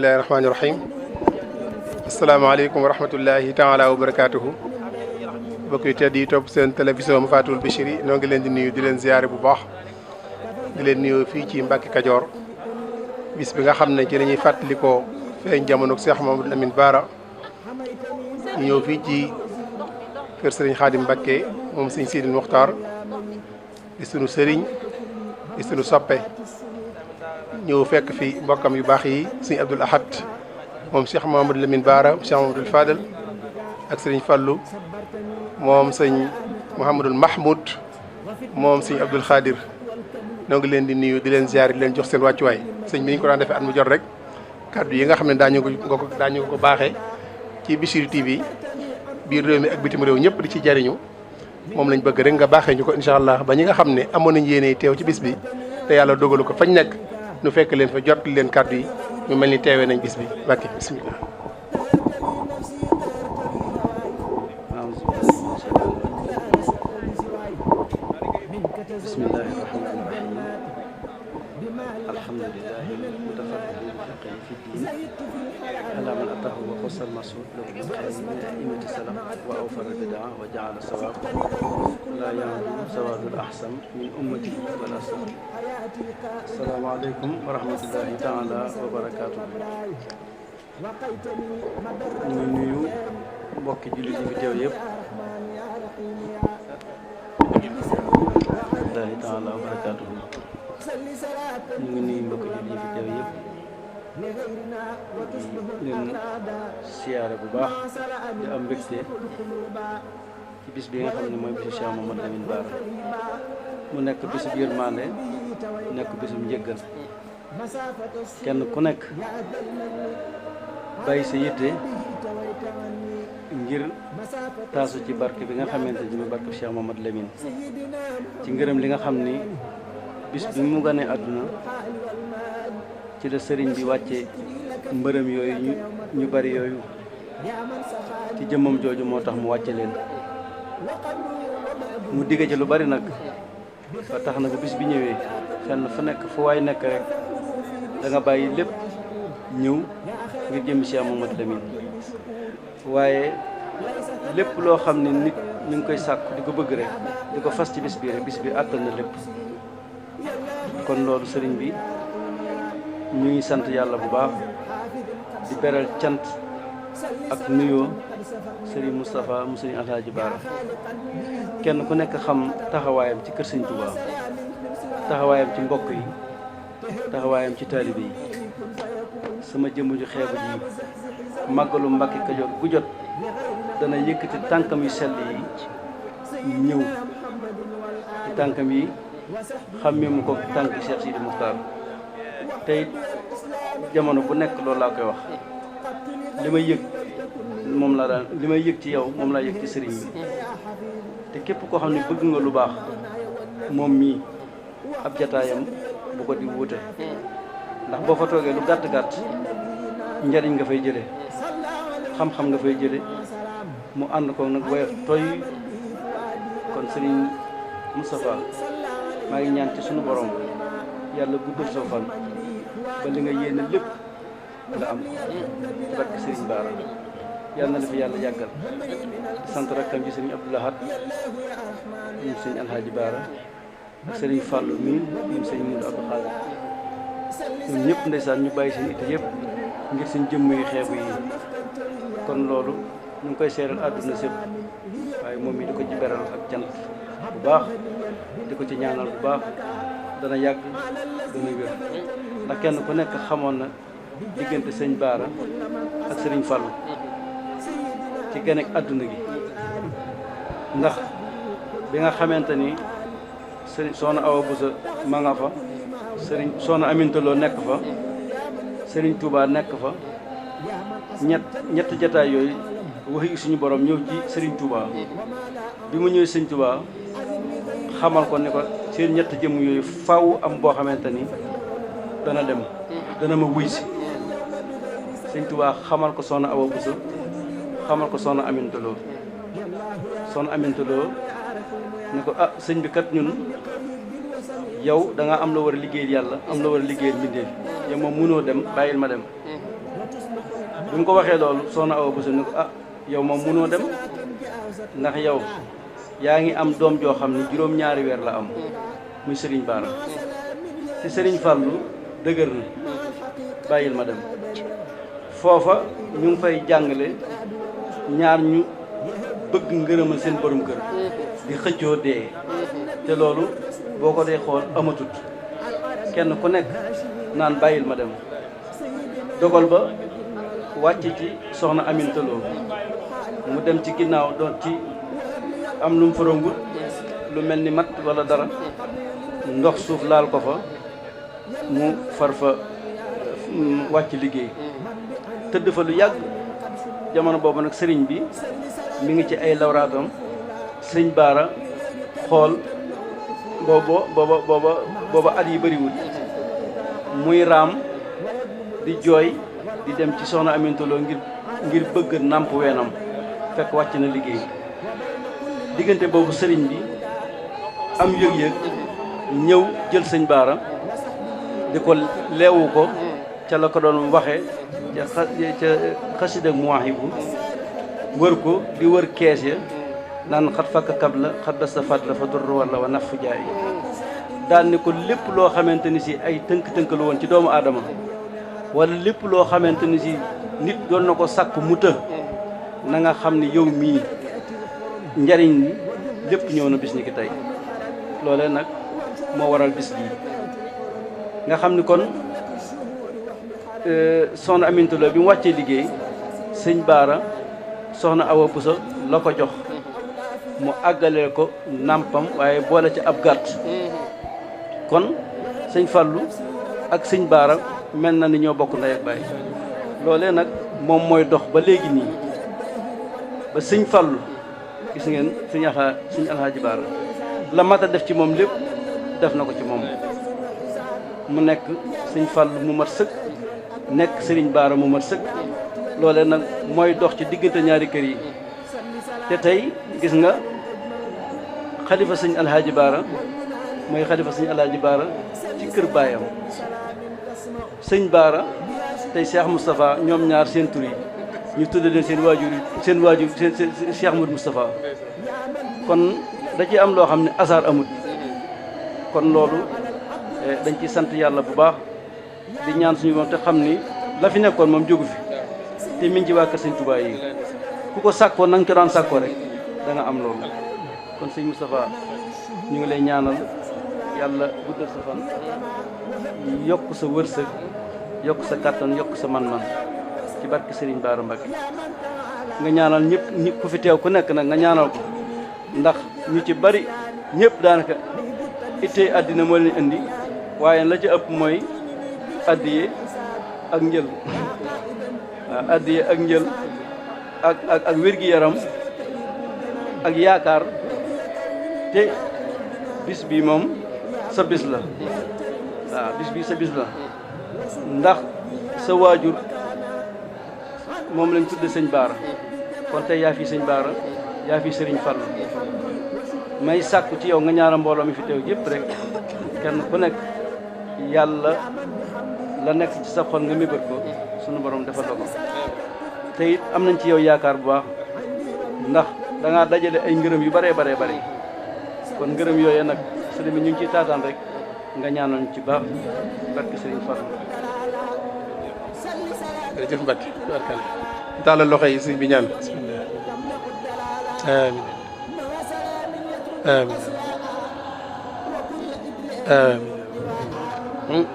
bismillahi rahmaani rahim asalaamaaleykum wa rahmatullahi taala wa barakaatuhu mbokk yi tedd yi topp seen télévision ma Fatul Bichri noo ngi leen di nuyu di leen ziyaare bu baax di leen nuyu fii ci Mbàkke Kajoor bis bi nga xam ne ci la ñuy fàttalikoo feeñ jamono Cheikh Mamadou Lamine Bara ñu ñëw fii ci kër sëriñ Xaadim Mbakke moom sëriñ Sidil Muxtaar di sunu sëriñ di sunu soppe ñëw fekk fi mbokkam yu baax yi sëriñ Abdul Ahad moom Cheikh Mamadou Lamine Bara Cheikh Mamadou Fadal ak sëriñ Fallu moom sëñ Mouhamadul Mahmoud moom sëñ Abdul Xaadir ñoo ngi leen di nuyu di leen ziar di leen jox seen wàccuwaay sëñ bi ni ñu ko daan defee at mu jot rek kaddu yi nga xam ne daañu ko baaxee ci Bichri TV biir réew mi ak bitim réew ñëpp di ci jariñu moom lañ bëgg rek nga baaxee ñu ko incha allah ba ñi nga xam ne amoon nañ yéene teew ci bis bi te yàlla dogalu ko fañ nekk nu fekk leen fa jot leen kaddu yi ñu mel ni teewee nañ bis bi bàkki bismillah. bismillahi rahmani rahim alhamdulillahi mutafaddil bilfiqhi fi ddin ala man atahu wa xussal masud lahu min xayri min aimati salam wa awfara bidaa wa jaala sawab la yandu sawadul ahsan min ummati wala sam assalaamu aleykum wa rahmatullahi taala wa barakatuh ñu nuyu mbokki jullit yi fi teew yëpp Allahi taala wa barakaatuhu ñu ngi nuyu mbokk jullit yi fi teew yëpp di leen siyaare bu baax di am mbégte ci bis bi nga xam ne mooy bisu Cheikh Mamadou Lamine Bara mu nekk bisu yërmande nekk bisu njëggal kenn ku nekk bàyyi sa yitte ngir taasu ci barke bi nga xamante ni mooy barke Cheikh Mamadou Lamine ci ngërëm li nga xam ni bis bi mu ganee àdduna ci la sëriñ bi wàcce mbërëm yooyu ñu bari yooyu ci jëmmam jooju moo tax mu wàcce leen mu digge ci lu bari nag ba tax na bu bis bi ñëwee fenn fu nekk fu waay nekk rek da nga bàyyi lépp ñëw ngir jëmmi Cheikh Mamadou Lamine waaye lépp loo xam ne nit ñu ngi koy sàkku di ko bëgg rek di ko fas ci bis bi rek bis bi àttal na lépp kon loolu sëriñ bi ñu ngi sant yàlla bu baax di beral cant ak nuyoo sëriñ Moustapha mu sëriñ Alhaaji Bara kenn ku nekk xam taxawaayam ci kër sëriñ Touba taxawaayam ci mbokk yi taxawaayam ci taalibe yi sama jëmm ju xeebu ji màggalu Mbàkke Kajoor gu jot dana yëkkati tànkam yu sell yi ñëw ci tànkam yi xàmmee mu ko tànk Cheikh Sidi Muxtaar tey jamono bu nekk loolu laa koy wax li may yëg moom laa daan li may yëg ci yow moom laa yëg ci sëriñ bi te képp koo xam ne bëgg nga lu baax moom mii ab jataayam bu ko di wuute ndax boo fa toogee lu gàtt-gàtt njariñ nga fay jële xam-xam nga fay jële mu ànd ko nag woyof toy kon sëriñ Moustapha maa ngi ñaan ci sunu borom yàlla guddal soo fan ba li nga yéene lépp nga am ko ci barke sëriñ Bara yàlla na la fi yàlla yàggal di sant rakkam ji sëriñ Abdul Ahad moom sëriñ Alhaaji Bara ak sëriñ Fallu mii moom sëriñ Mudu Abdul Xaadir ñoom ñëpp ndeysaan ñu bàyyi seen itte yëpp ngir seen jëmm yu xeebu yi kon loolu ñu ngi koy seeral àdduna sépp waaye moom mi di ko ci beral ak cant bu baax di ko ci ñaanal bu baax dana yàgg dana wér ndax kenn ku nekk xamoon na diggante sëñ Bara ak sëriñ Fallu ci gën ak àdduna gi ndax bi nga xamante ni sëriñ Soxna Awa Buso ma nga fa sëriñ Soxna Amintaloo nekk fa sëriñ Touba nekk fa ñett jataay yooyu waxi suñu borom ñëw ci sëriñ Touba bi mu ñëwee sëriñ Touba xamal ko ne ko seen ñett jëmm yooyu faw am boo xamante ni dana dem dana ma wuy si sëriñ Touba xamal ko Soxna Awa Buso xamal ko Soxna Amintaloo ne ko ah sëñ bi kat ñun yow da nga am la war a liggéeyal yàlla am la war a liggéeyal mbindeef yow moom mënoo dem bàyyil ma dem bi mu ko waxee loolu soxna Awa Bousso ni ko ah yow moom mënoo dem ndax yow yaa ngi am doom joo xam ne juróom-ñaari weer la am muy Serigne Bara ci Serigne Fallou dëgër na bàyyil ma dem foofa ñu ngi fay jàngale ñaar ñu bëgg ngërëmal seen borom kër di xëccoo dee te loolu boo ko dee xool amatut kenn ku nekk naan bàyyil ma dem dogal ba wàcc ci soxna Aminta Lo mu dem ci ginnaaw doon ci am lu mu farangul lu mel ni mat wala dara ndox suuf laal ko fa mu far fa wàcc liggéey tëdd fa lu yàgg jamono boobu nag sëriñ bi mi ngi ci ay lawraatam sëñ Bara xool booba at yi bëriwul muy raam di jooy di dem ci soxna Aminta Lo ngir bëgg nàmp weenam fekk wàcc na liggéey diggante boobu sëriñ bi am yëg-yëg ñëw jël sëñ Bara di ko leewu ko ca la ko doon waxee ca xasida Muwaahibu wër ko di wër kees ya naan xat fakk kab la xat basta fat la fa dur walla wa naf jaay daan ni ko lépp loo xamante ni si ay tënk-tënk la woon ci doomu aadama wala lépp loo xamante ni si nit doon na ko sàkk mu të na nga xam ni yow mii njariñ li lépp ñëw na bis ni ki tey loolee nag moo waral bis bii nga xam ni kon soxna Aminta Lo bi mu wàccee liggéey sëñ Bara soxna Awa Bousso la ko jox mu àggaleel ko nàmpam waaye boole ci ab gàtt kon sëñ Fallou ak sëñ Bara mel na ni ñoo bokk ndey ak baay loolee nag moom mooy dox ba léegi nii ba sëñ Fallou gis ngeen sëñ Alhaaji Bara la mat a def ci moom lépp def na ko ci moom mu nekk sëñ Fallou mu mat sëkk nekk Serigne Bara mu mat sëkk loolee nag mooy dox ci diggante ñaari kër yi te tey gis nga xalifa sëñ Alhaaji Bara mooy xalifa sëñ Alhaaji Bara ci kër baayam sëñ Bara tey Cheikh Moustapha ñoom ñaar seen tur yi ñu tudde leen seen waajur seen Cheikh Moudou Moustapha kon da ci am loo xam ne hasard amut kon loolu dañ ci sant yàlla bu baax di ñaan suñu moom te xam ni la fi nekkoon moom jógu fi te mi ngi ci waa kër sëñ Touba yi ku ko sàkkoo na nga ko daan sàkkoo rek da nga am loolu kon sëñ Moustapha ñu ngi lay ñaanal yàlla guddal sa fan yokk sa wërsëg yokk sa kàttan yokk sa man-man ci barke Serigne Bara Mbacké nga ñaanal ñëpp ku fi teew ku nekk nag nga ñaanal ko ndax ñu ci bari ñëpp daanaka ittee àddina moo leen indi waaye la ci ëpp mooy addiye ak njël waaw addiye ak njël ak wér-gi-yaram ak yaakaar te bis bi moom sa bis la waaw bis bi sa bis la ndax sa waajur moom lañ tudde sëñ Bara kon tey yaa fi sëñ Bara yaa fi Serigne Fallou may sàkku ci yow nga ñaara mbooloo mi fi teew yëpp rek kenn ku nekk yàlla la nekk ci sa xol nga mébét ko sunu borom defal la ko te it am nañ ci yow yaakaar bu baax ndax da ngaa dajale ay ngërëm yu bare kon ngërëm yooyee nag sëriñ bi ñu ngi ciy taataan rek nga ñaanal ñu ci baax barke Serigne Fallou. jërëjëf Mbacke barkal tàllal loxo yi sëriñ bi ñaan amiin amiin amiin